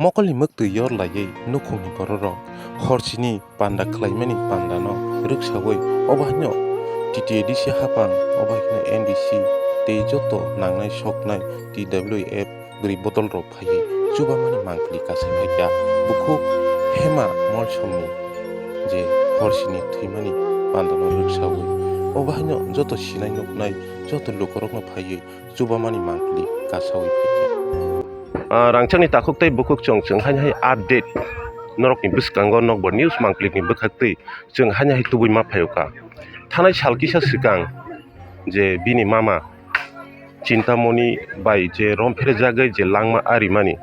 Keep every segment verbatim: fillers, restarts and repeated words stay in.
Mokolni mwktwi yor laiwi nukhungni bororok horsini panda khlaimani pandano rwksaui obo haino T T A D C hapang, obo haino M D C tei joto nangnai soknai T W F bwrwi bodolrok phaiwi chubamani mangpili kasai phaikha. Bukhuk Hema Molsomni je horsini thwimani pandano rwksaui obo haino joto sinai nuknai joto lukurokno phaiwi chubamani mangpili kasaui phaikha. Ah, rangchakni takhuk tei bukhuk chwng, chwng haino hai update norokni bwskango Nokbar News mangpilini bwkhaktwi chwng haino hai tubui ma phaio kha. Thanai sal kisa swkang je bini mama Chintamoni bai je rom pherejagwi je langma arimani,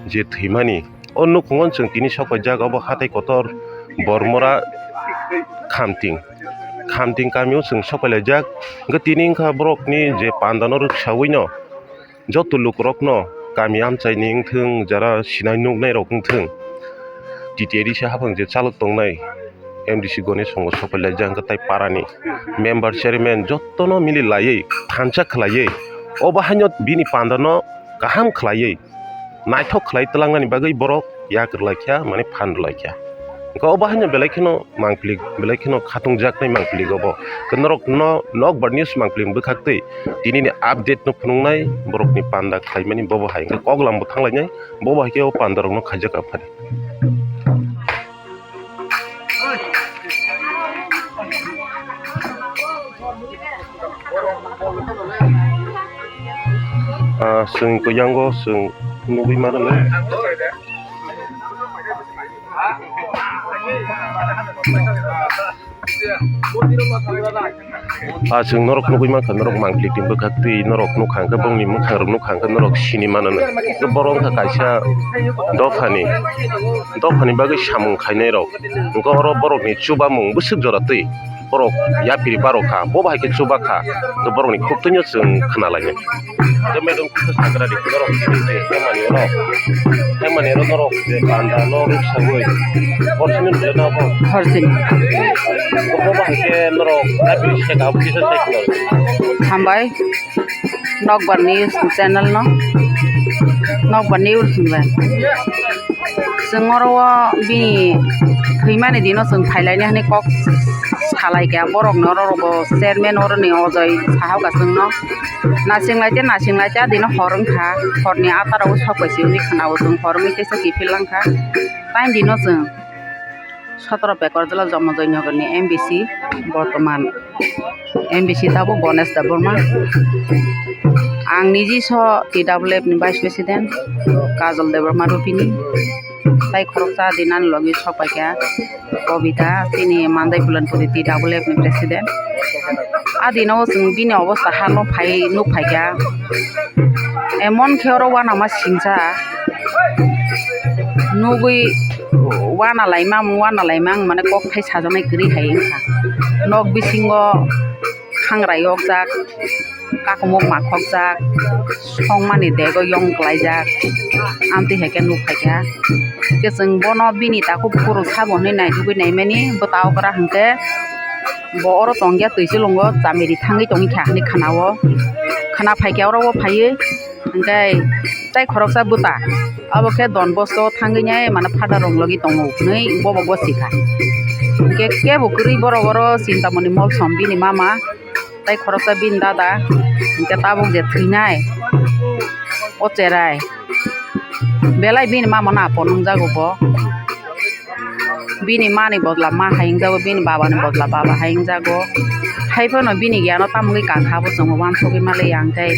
je thwimani, o nukhungo chwng tini sok paijak, obo hatai kotor Bormora Khamting, Khamting kamio chwng sok pailaijak. Hwnkhe tini wngkha borokni je pandano rwksaui no joto lukurokno kami amchaini wngthwng, jara sinai nuknairok wngthwng, T T A D C hapang je chalok tongnai, M D C goni songo sok pailaijak, hwnkhe tai parani member, chairman jotono mili laiwi thansa khlaiwi obo haino bini pandano kaham khlaiwi naithok khlai twlangnani bagwi borok yak rwlaikha, mane phan rwlaikha. Hwnkhe obo haino belai kheno mangpili, belai kheno khatungjaknai mangpili obo. Hwnkhe norokno Nokbar News mangpili bwkhaktwi tinini update no phunuknai, borokni panda khlaimani bobo hai hwnkhe koklam bo thanglainai, bobo hai khe o pandarokno khaijak aphani. Ah, chwng kuyang o chwng nugwi mano. Ah, chwng norok nugwi mankha, norok mangpili twi bwkhak twi norok nukha hwnkhe, bongni mwkhang rok nukha hwnkhe norok sini mano. Borok wngkha kaisa dophani, dophani bagwi samung khainai rok. Hwnkhe oro borokni chubamung bwswk jora twi borok yapri barokha, bo bai khe chubakha, borokni khuktuino chwng khna lainai. Hwnkhe madam kisa sagra di, norok hemani oro, hemani oro norok je panda no rwk sagwi, horsini bwlai no bo. Horsini. Bo bai khe norok yapri seka, kisa seka. Hambai. Nokbar News channel no, Nokbar News hinbai. Chwng oro o bini thwimani dino chwng phailaini hinwi kok salaikha borokno, oro bo chairman oroni Ojoi sahoka chwngno. Nasinglai tei nasinglai tei adino hor wngkha, horni ata rogo sok bai se wngwi khwnao chwng, hor wngwi teisa kiphil langkha. Tain dino chwng Sotoro Pekorjala Jomojoy Nogorni M B C, bortoman M B C tabuk Ganesh Debbarma. Ang niji so T W F ni Vice President Kajol Debbarma Rupini. Tai khoroksa adi nani logi sok paikha Kobita, chini Mandai Bulanpuri T W F ni President. Adi no chwng bini obosta hano phai nuk phaikha. Emon khe oro uanama singsa nugwi uana laimang, uana laimang mane kokthai sajaknai kwrwi hai wngkha. Nok bisingo khangrai yokjak, kakumuk makhokjak, songmani dego yong klaijak, amtwi hai khe nuk phaikha. Khe chwng bono bini takhuk bukuruk sabo hinwi naitugwi naimani, bwta okra hwnkhe bo oro tongya twi chulungo chamiri thangwi tongkha hinwi khwnao, khwna phaikha oro o phaiwi. Hwnkhe tei khoroksa bwta, abo khe Don Bosco thangwi nai mane father rok logi tongo hwnwi bobo gosikha. Hwnkhe kebo kwrwi borok oro Chintamoni Molsom bini mama tei khoroksa bini dada, hwnkhe tabuk je thwinai o cherai belai bini mama no apon wngjago bo. Bini mani bodla ma hai wngjago, bini babani bodla baba hai wngjago. Hai phano bini giyano tamo wngwi kakha bo chwngbo uansukgwi maliya, hwnkhe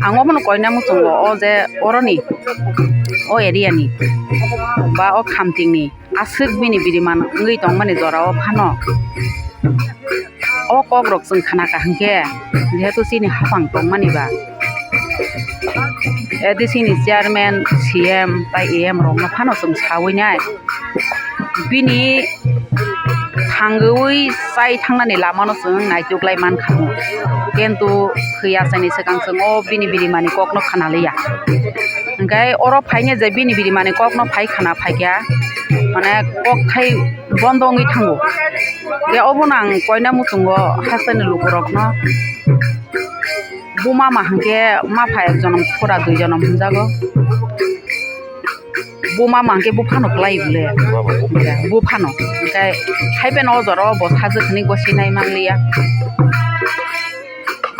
ang obono koina muchungo o je oroni, o area ni ba o Khamtingni aswk bini biriman wngwi tongmani jorao phano. O kokrok chwng khna kaham khe, jehetu chini hapang tongmani ba, A D C ni chairman, C M tai A M rokno phano chwng sawi nai. Bini thangwi chai thangnani lamano chwng naituk lai mankha. Kintu thwiya chaini swkang chwng o bini birimani kokno khna liya. Hwnkhe oro phaina je bini birimani kokno phai khna phaikha, mane kokthai bondo wngwi thango. Hwnkhe obono ang koina muchungo hasteni lukurokno, buma ma hwnkhe mapha ek jonom, khura dui jonom hwnjago. Buma mangke buphano kwlai bole. Buphano. Hwnkhe hai phano o jora o bo sajwk hwnwi bo sinai manliya.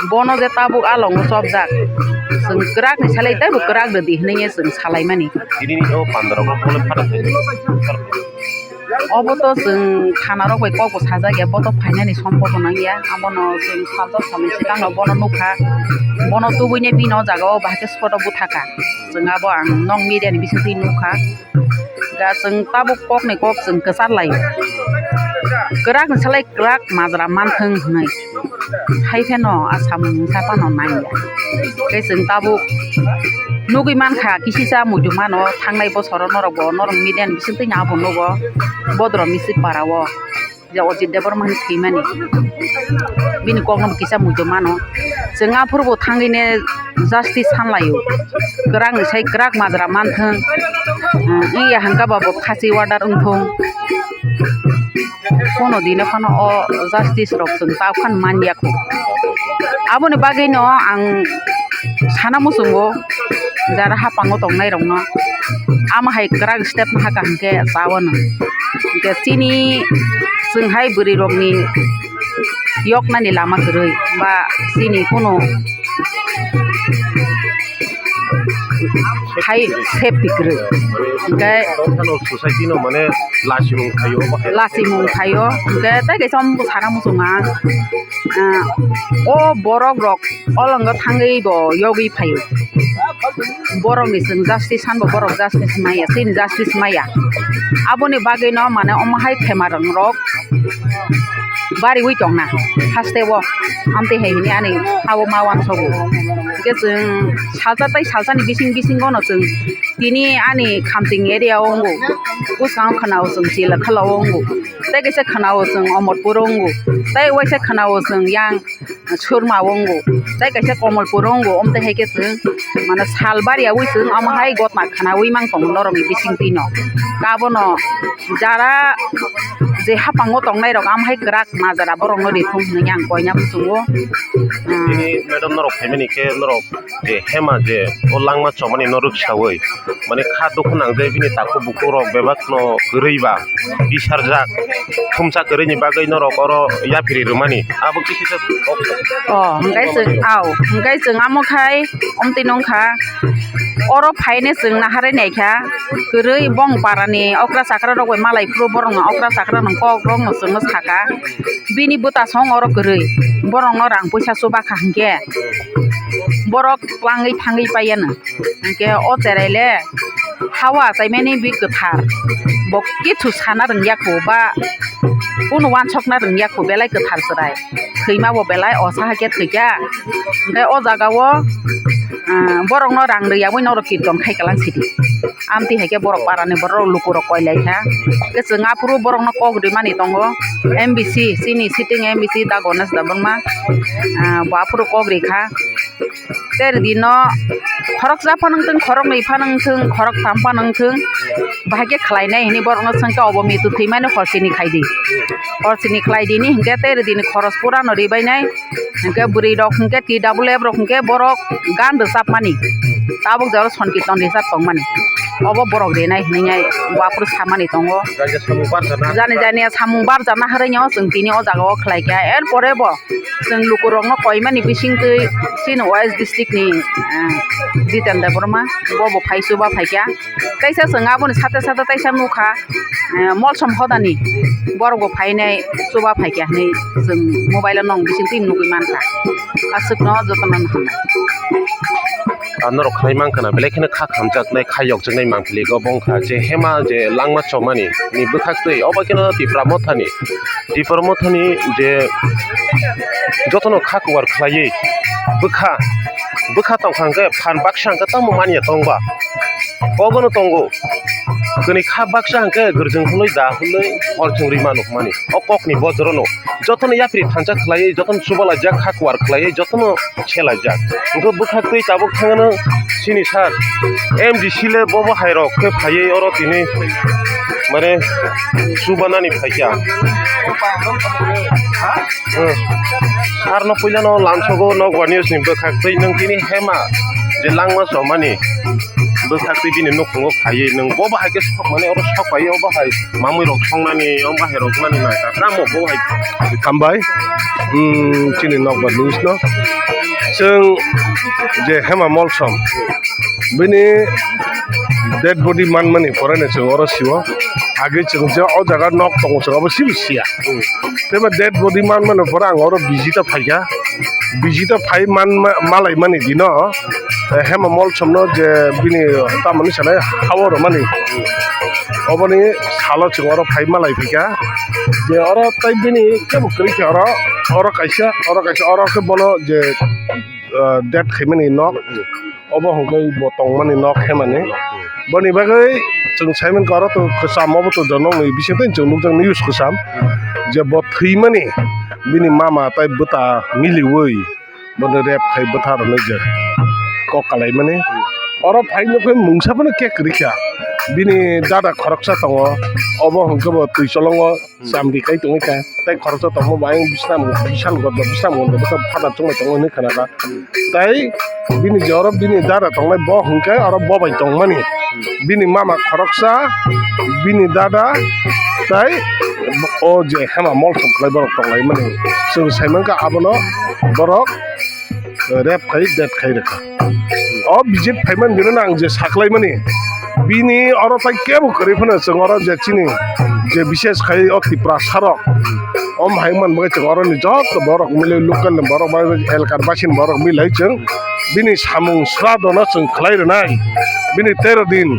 Bono je tabuk a longo chopjak. Chwng kwrak ni salai teibo kwrak rwdi hwnwi chwng salaimani. Tini ni o pandra rok bole phano. Obo to chwng thana rok bai kok bo sajak ya, bo to phainani sombhobo nang ya. Abono chwng salsa salni swkang no bono nukha. Bono tubui ne bini o jaga o bahai khe spot o bwtha kha. Chwng abo ang nok media ni bisingtwi nukha. Da chwng tabuk kok ni kok chwng kwchar lai. Kwrak ni salai kwrak majra manthwng hwnwi. Hai phano a samung wngsa phano nang ya. Tei chwng tabuk nugui mankha, kisisa muitu mano, thangnai bosoro norok bo, norok media ni bisingtwi no abo nugo, Bodro Misip para o, je Ajit Debbarma ni thwimani, bini kokno bo kisa muitu mano. Chwng aphuru bo thangwi ne justice sanlaio, kwrak ni sai kwrak majra manthwng, wngya hwnkha ba bo phasi order wngthung. Kono dino phano o justice rok chwng ta phano man ya kho. Aboni bagwi no ang sana muchungo jara hapango tongnai rokno ama hai kwrak step no haka hwnkhe chawano. Hwnkhe chini chwng hai bwrwi rokni yoknani lama kwrwi ba chini kono hai safety kwrwi. Hwnkhe society no mane lachimung phaio, obo hai lachimung phaio. Hwnkhe tei kaisa omo sana muchungo ang, ah, o borok rok o longo thangwi bo yogwi phaio. Borok ni chwng justice sanbo borok justice maya, chini justice maya. Aboni bagwi no mane omo hai thema rang rok bariwi tongna haste o, amtwi hai hwnwi ani ha-o ma uansogo. Hwnkhe chwng salsa tei salsani bising bisingo no chwng tini ani Khamting area o wngo, bwskango khwnao chwng Chilakhala o wngo, tei kaisa khwnao chwng Omorpur o wngo, tei waisa khwnao chwng yang Surma o wngo, tei kaisa Komolpur o wngo, omtwi hai khe chwng mane sal bariyawi chwng omo hai gotma khwnawi mang tongo norokni bisingtwi no. Abono jara je hapango tongnai rok am hai kwrak majra borok no rithum hwnwi ang koina muchungo. Tini madam norok phaimani khe norok je hema je o langma chomani norok sawi mane kha dukhu nang je bini takhuk bukhuk rok bebak no kwrwi ba bisarjak thumsa kwrwini bagwi norok oro yapri rwmani abo khe kisa kok. O hwnkhe chwng au hwnkhe chwng amo khai omtwi nongkha. Oro phaine chwng naharwi naikha, kwrwi bong parani okra chakra rok bai malai phuru borokno okra chakra no kok rokno chwngno saka, bini bwtasong oro kwrwi, borokno rang puisa chubakha hwnkhe borok twlangwi thangwi paiyano, hwnkhe o cherai le ha-o achaimani bi kwthar, bo kichu sana rwngya kho ba kunu uansukna rwngya kho, belai kwthar chwrai. Thwima bo belai osa hai khe thwikha. Hwnkhe o jaga o, ah, borok no rang rwyawi norok kirton khai kwlang sidi. Amtwi hai khe borok para ni borok luku rok koi lai kha. Hwnkhe chwng aphuru borok no kok rimani tongo. M B C, chini sitting M B C da Ganesh Debbarma, ah, bo aphuru kok rikha. Tei rwdi no khoroksa phano wngthung, khoroknwi phano wngthung, khoroktham phano wngthung, bahai khe khlainai hwnwi borokno swngkhe obo mitu thwimani hor chini khaidi. Hor chini khlaidini hwnkhe tei rwdini khoros purano ribainai hwnkhe bwrwi rok hwnkhe T W F rok hwnkhe borok gan rwchapmani tabuk jora Sonkirton rijak tongmani obo borok rinai hwnwi bo aphuru samani tongo. Jani jani samung barjana harwi no chwng tini o jaga o khlaikha er pore bo. Chwng lukurokno koimani bisingtwi chini West District ni, eh, Jiten Debbarma, bo bo phai chuba phaikha. Kaisa chwng aboni sate sate taisa nukha, eh, Molsom Hodani borok bo phainai chuba phaikha hinwi chwng mobile o nong bisingtwi nugwi mankha. Aswkno jotono hambai. Ah, norok khlai mankha na, belai kheno kha khamjaknai, kha yokjaknai mangpili go bongkha je hema je langma chomani ni bwkhaktwi obo kheno Tipra Mothani. Tipra Mothani je jotono kha kuwar khlaiwi bwkha, bwkha tongkha hwnkhe phan baksa hwnkhe tamo manya tongba. Kogono tongo. Kwnwi kha baksa hwnkhe gwrjwng hwnwi da hwnwi hor chwng rwi mano hwnmani. O kokni bojorono jotono yapri thansa khlaiwi, jotono chubalaijak, kha kuwar khlaiwi, jotono selaijak. Hwnkhe bwkhaktwi tabuk thangno chini sir M D C le bobo hairok khe phaiwi oro tini mane chubanani phaikha. Hmm. Sir no puilano lamsogo Nokbar News ni bwkhaktwi nwng tini hema je langma chomani. Bwsakti bini nukhungo phaiwi nwng bo bahai khe sok mani oro sok phaiwi o bahai mamwi rok songnani o bahai rok mani nai ta tamo bo hai. Hambai. Hmm, chini nokbar news no. Chwng je Hema Molsom bini dead body manmani pore no chwng oro sio. Age chwng je o jaga nok tongo chwng abo sibo sia. Tei ba dead body manmani pore ang oro visit o phaikha. Visit o phai man ma-, malaimani dino, eh, Hema Molsom no je bini tamoni sanai hawa rwmani. Oboni salo chwng oro phai malai phikha. Je oro tei bini kebo kwrwi khe oro, oro kaisa, oro kaisa, oro khe bono je, eh, dead khaimani nok. Obo hwnkhe bo tongmani nok hemani. Boni bagwi chwng saimankha oro to kwcham obo to nokni bisingtwi chwng nukjak news kwcham je bo thwimani bini mama tei bwta miliwi bono rape khai bwtharnai je kok kalaimani. Oro phai nukhe mungsa phano kek kwrwi kha. Bini dada khoroksa tongo, obo hwnkhe bo twi cholongo. Chamdi kai tongwi kha, tei khoroksa tongma bo ayang bisam, bisam gonda, bisam gonda, bwsa phada chongbai tongo hinwi khna kha. Tei bini je oro bini dada tongnai bo hwnkhe oro bo bai tongmani. Bini mama khoroksa, bini dada, tei o je Hema Molsom khlai borok tonglaimani. Chwng saimankha abono borok rape khai, death khai rwkha. O visit phaimani dino ang je saklaimani, bini oro tai kebo kwrwi phano chwng oro je chini je bishes khai o Tiprasa rok, o hai man bagwi chwng oroni joto borok mili local ni borok bai elakar basini borok milai chwng bini samung sradono chwng khlai rwnai. Bini tero din,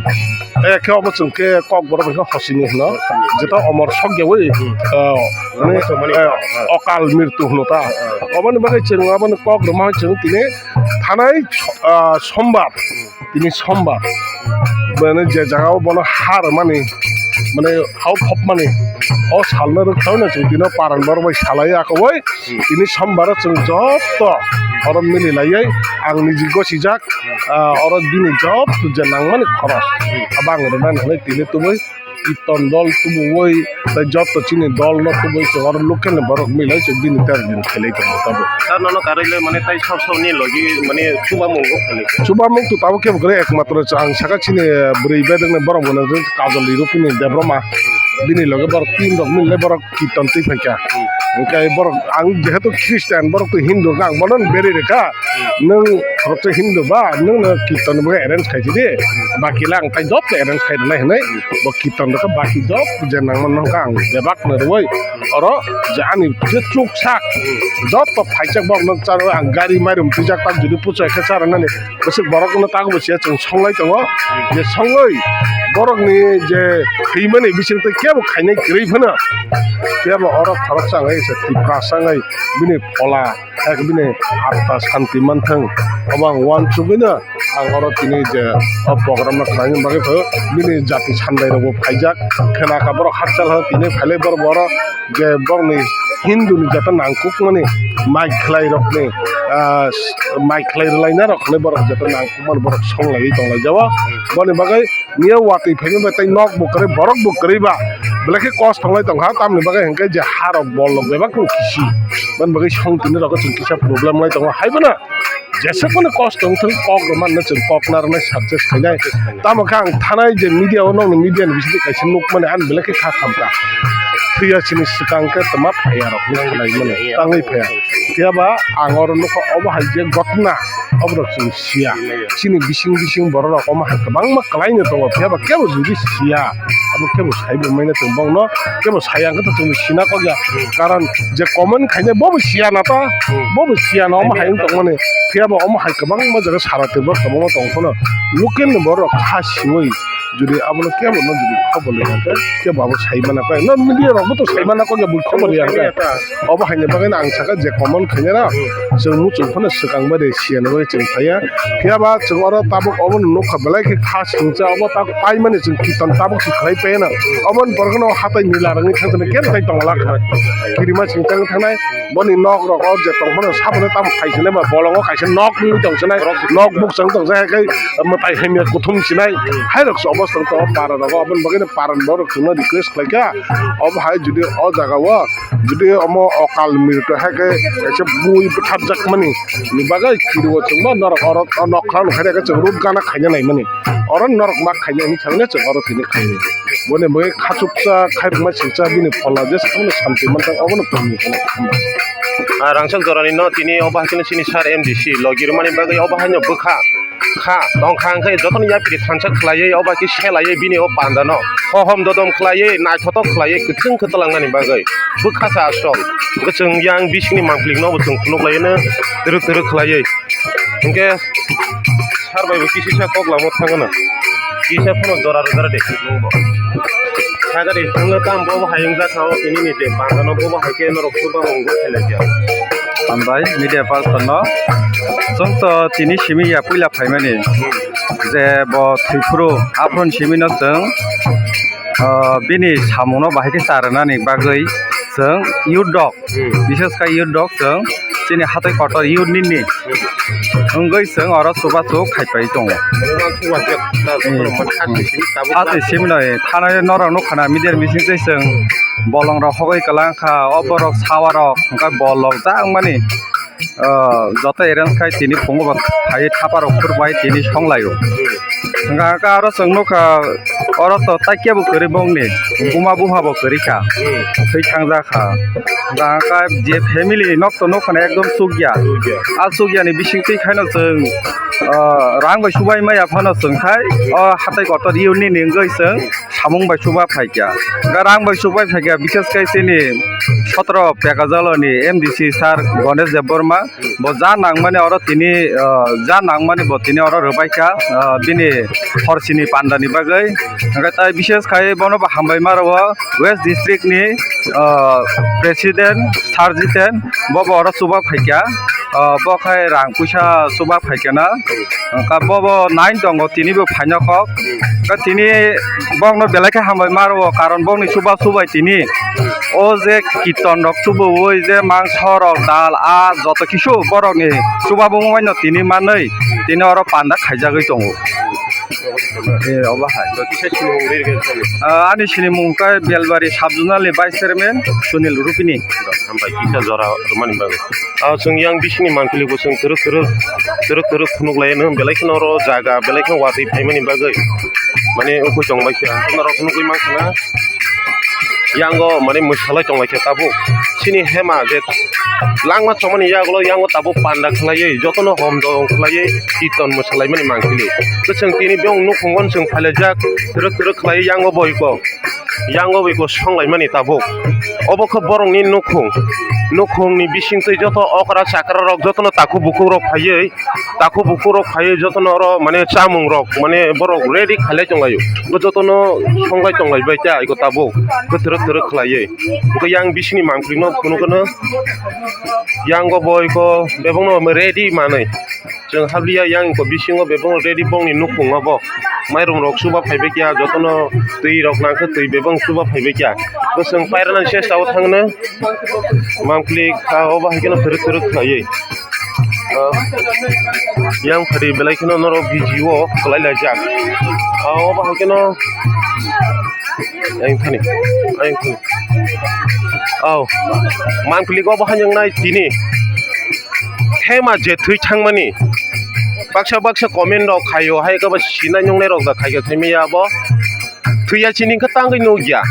eh, khe obo chwng khe Kokborok bai khe hosini hwno, jeto omor sokyawi, eh, mane, eh, okal mirtu hwno ta. Oboni bagwi chwng aboni kok rwma chwng tini thanai, ah, sombar, tini sombar. Mane je jaga o bono ha rwmani, mane ha o phopmani, o salno rwkthai no chwng tini paran borok bai salai akoboi. Tini sombar o chwng joto oro mili laiwi ang niji gosijak, ah, oro bini joto je nangmani khoros abang rwnani hwnwi tini tubui. Kirtan dol tubuwi, tei joto chini dol no tubuwi, chwng oro local ni borok milai chwng bini ter din khelai tongo tabuk. Sir, nono karwi le mane tai sok sok ni logi mane chubamung bo khelai. Chubamung to tabuk kebo kwrwi, ekmatro ang saka chini bwrwi bedek ni borok mwnang khe Kajol Rupini Debbarma, bini loge borok team rok milai borok kirtan twi phaikha. Hwnkhe borok ang jehetu Christian, borok to Hindu, ang bono berwi rwkha. Nwng khoroksa Hindu ba, nwng no kirtan bo arrange khai di, baki le ang tai joto arrange khai rwnai hinwi bo kirtan rwkha, baki joto je nangma nokha ang bebak no rwui oro je ani je chuk sak joto phaijak borok no charwi ang gari mairum twijak tak jodi puchai khe charwnani bwswk borok no tak bo siya chwng songlai tongo je songwi borok ni je thwimani bising twi kebo khainai kwrwi phano kebo oro khoroksa wngwi se Tiprasa wngwi bini phola. Ek bini atta santi manthang. Obo ang uansugwino ang oro tini je o program no khlaina bagwi phaio. Bini jati sandai rokbo phaijak. Khena kha borok hakchal hwn tini phailai borok bo oro je borokni Hindu ni joto nangkukmani mai khwlai rokni, ah, mai khwlai rwlaina rok hinwi borok joto nangkukmani borok songlaiwi tonglaijao. Boni bagwi Miya watwi phaima bai tei nok bo kwrwi, borok bo kwrwi ba. Belai khe kosto wnglai tong kha, tamni bagwi hwnkhe je ha rok bol rok bebak no kisi. Boni bagwi song tini rok chwng kisa problem wnglai tongo. Hai bono jesa phano kosto wng thung, kok rw manno chwng kok narwknai success khainai. Tamo khe ang thanai je media o nokni media ni bisingtwi kaisa nukmani ani belai khe kha khamkha. Thwiya chini swkang khe twma phaiya rok nuknai mano, tangwi phaiya. Phiya ba ang oro nukha obo hai je gotna, obo rok chwng siya. Chini bising bising borok rok omo hai kwbangma kwlai no tongo, phiya ba kebo jodi siya, abo kebo sai bo manya chwng bokno kebo sai ang khe to chwng sina kok ya, karon je comment khainai bo bo siya na ta, bo bo siya na omo hai wng tongmani, phiya ba omo hai kwbangma jaga sara tei bo kwbangma tong phano local ni borok rok kha siwi jodi abono kebo no jodi khobor lai khe kebo abo sai mana khe no media rok bo to sai mana kok ya bo khobor ya khe. Obo haini bagwi no ang sakha je comment khainai rok chwng muchung phano swkang bai de siya ni bagwi chwng phaiya. Phiya ba chwng oro tabuk obo no nukha belai khe kha singcha obo tabuk paimani chwng kiton tabuk se khlai paina. Obo ni borok no hatai mila rwngwi thang thani kebo tai tong la kha. Kirima singcha wng thangnai boni nok rok o je tong phano saboni tamo khai sinai ba bolongo kaisa nok wngwi tong sinai nok bukchang tong jai hai khe mwtai hamya kuthum sinai hai rok se post wngkha o para rogo, aboni bagwi no para ni borok chwngno request khlaikha. Obo hai jodi o jaga o jodi omo okal mritu hai khe kaisa bui bwtharjakmani ni bagwi kirio chwngno norok oro o nokha nokha khe chwng root gana khaina naimani. Oro norok ma khaina hinwi thangwi chwng oro tini khainai. Boni bagwi khachuksa khairokma singcha bini phola jesa khamani santi mantang obono tongwi. Ah, rangchak jorani no tini obo hai kheno chini sir M D C logi rwmani bagwi obo haino bwkha kha tongkha, hwnkhe jotono yapri thansa khlaiwi obo hai khe selaiwi bini o panda no hohom dodom khlaiwi naithotok khlaiwi kwthwng khe twlangnani bagwi bwkha sa asol. Hwnkhe chwng yang bisingni mangpili no bo chwng phunuk laiwi no twrwk twrwk khlaiwi. Hwnkhe sir bai bo kisisa kok lama thangana. Kisa phano jora rwjak de nungbo. Sagari nungno tam bo hai wngjakha o tini ni je bangano bo hai khe norok chuba mung bo khelai ya. Hambai media person no. Chwng to tini simi ya puila phaimani. Je bo thwiphuru aphron simi no chwng, ah, bini samung no bahai khe charwnani bagwi chwng youth dok. Hmm. Bishes khe youth dok chwng chini hatai kotor youth nini wngwi chwng oro chubachu khaipai tongo. Oro ang chubachu, ta, hmm, oro man kha simi tabuk. Ati simi noi thana norok nukha na media meeting tei chwng bolong rok hogwi kwlang kha, o borok sawa rok hwnkhe bol rok jak mani, ah, joto arrange khai tini phungo bo phaiwi thapa rok khur bai tini song laio. Hmm. Hwnkha khe aro chwng nukha, oro to takya bo kwrwi bongni, buma bupha bo kwrwi kha, hmm, thwi thangjak kha. Hwnkha khe je family nok to nukha na ekdom chukya. Chukya. A chukya ni bising twi khaino chwng, ah, rang bai subai maya phano chwng khai, o hatai kotor unit ni wngwi chwng samung bai suba phaikya. Hwnkha rang bai subai phaikya, bises khe chini sotro Pekajalo ni M D C sir Ganesh Debbarma. Bo ja nangmani oro tini, ah, ja nangmani bo tini oro rwbaikha, ah, bini horsini pandani bagwi. Hwnkhe tai bises khai bono bo hambai ma rwo West District ni, ah, President Sarjiten bo bo oro chuba phaikha, ah, bo khai rang puisa chuba phaikha na. Hwnkhe bo bo nine tongo tini bo phaina kok. Hwnkhe tini bokno belai khe hambai ma rwo, karon bokni chuba chubai tini o je kirton rok chubaui je mangso rok dal a joto kisu borokni chubabumo no tini manwi tini oro panda khaijagwi tongo. E, obo hai. Ah, ani sinimung khe Belbari Sub Zonal ni Vice Chairman Sunil Rupini. Hambai kisa jora rwmani bagwi. Ah, chwng yang bisingni mangpili bo chwng twrwk twrwk, twrwk twrwk phunuk lai no belai kheno oro jaga belai kheno watwi phaimani bagwi. Mane ukui tong lai kha. Norok nugui mankha na. Yango mane mwsalai tong lai kha tabuk. Chini hema je langma chongmani yagulo yango tabuk panda khlaiwi jotono hom dong khlaiwi kirton mwsalaimani mangpili. Kwchwng tini biyong nukhungo chwng phailaijak twrwk twrwk khlaiwi yango boiko. Yango bai bo songlaimani tabuk. Obo khe borokni nukhung. Nukhungni bisingtwi joto okra chakra rok jotono takhuk bukhuk rok phaiwi, takhuk bukhuk rok phaiwi jotono oro mane chamung rok mane borok ready khailai tonglaio. Bo jotono songlai tonglai bai ta iko tabuk. Bo twrwk twrwk khlaiwi. Bo yang bisingni mangpili no phunukno. Yango bo iko bebakno ready manwi. Chwng habliya yang ko bisingo bebak ready bongni nukhung obo. Mairum rok chuba phaibai kya, jotono twi rok nangkhe twi bebak chuba phaibai kya. Bo chwng pairana chesta o thangno. Mangpili kha obo hai kheno thuruk thuruk khlaiwi. Ah, yang phari belai kheno norok video o kwlai laijak. Ah, obo hai kheno ayang thani, ayang thani. Oh, mangpili obo hai nang nai tini. Hema je thwi thangmani. Baksa baksa comment rok khaio, hai khe ba sinai nungnai rok da khaikhe thwimaya abo. Thwiya chini khe tangwi nukya.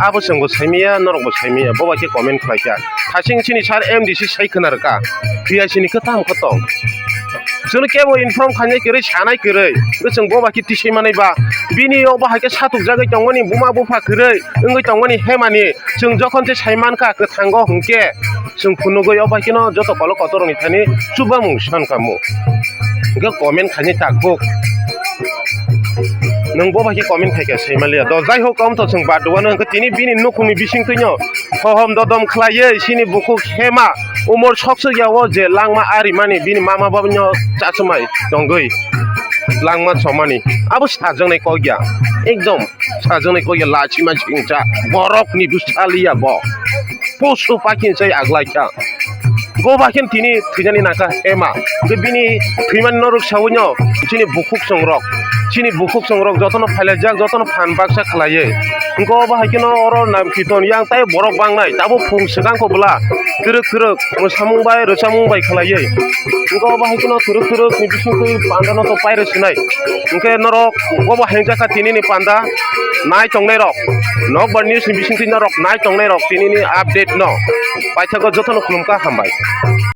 Abo chwngbo saimaya, norokbo saimaya, bo bai khe comment khlaikha. Thasing chini sir M D C sai khna rwkha. Thwiya chini khe tamo khe tong. Chwngno kebo inform khainai kwrwi, sanai kwrwi. Bo chwng bo bai khe tisai manai ba. Bini o bo hai khe satuk jagwi tongmani buma bupha kwrwi wngwi tongmani hemani. Chwng jokhon se sai mankha kwthango hwnkhe, chwng phunugwi o bai kheno joto kolok kotorokni thani chubamung sankha mu. Hwnkhe comment khaini takhuk. Nwng bo bai khe comment khaikha sai manliya. Do jai hok, tamo to chwng bad rwano hwnkhe tini bini nukhungni bisingtwino hohom dodom khlaiwi chini bukhuk hema umor soksok ya o je langma arimani bini mama babano chachumai tongwi langma chomani. Abo sajaknai kok ya. Ekdom. Sajwknai kok ya lachima singcha, borok ni bwsaliya bo. Poso pakin sai aglai kha. Bo bakin tini thwinani naka ema. Hwnkhe bini thwimani norok sawi no chini bukhuk songrok. chini bukhuk chongrok jotono phailaijak, jotono phan baksa khlaiwi. Wngkha obo hai kheno oro nam kirton yang tai borok bangnai, tabuk phung swkang kho bwla twrwk twrwk mwsamung bai rwchapmung bai khlaiwi. Wngkha obo hai kheno twrwk twrwk ni bisingtwi panda no to pairw sinai. Hwnkhe norok obo hengjakha tinini panda nai tongnai rok, Nokbar News ni bisingtwi norok nai tongnai rok tinini update no paithago jotono khulumkha, hambai.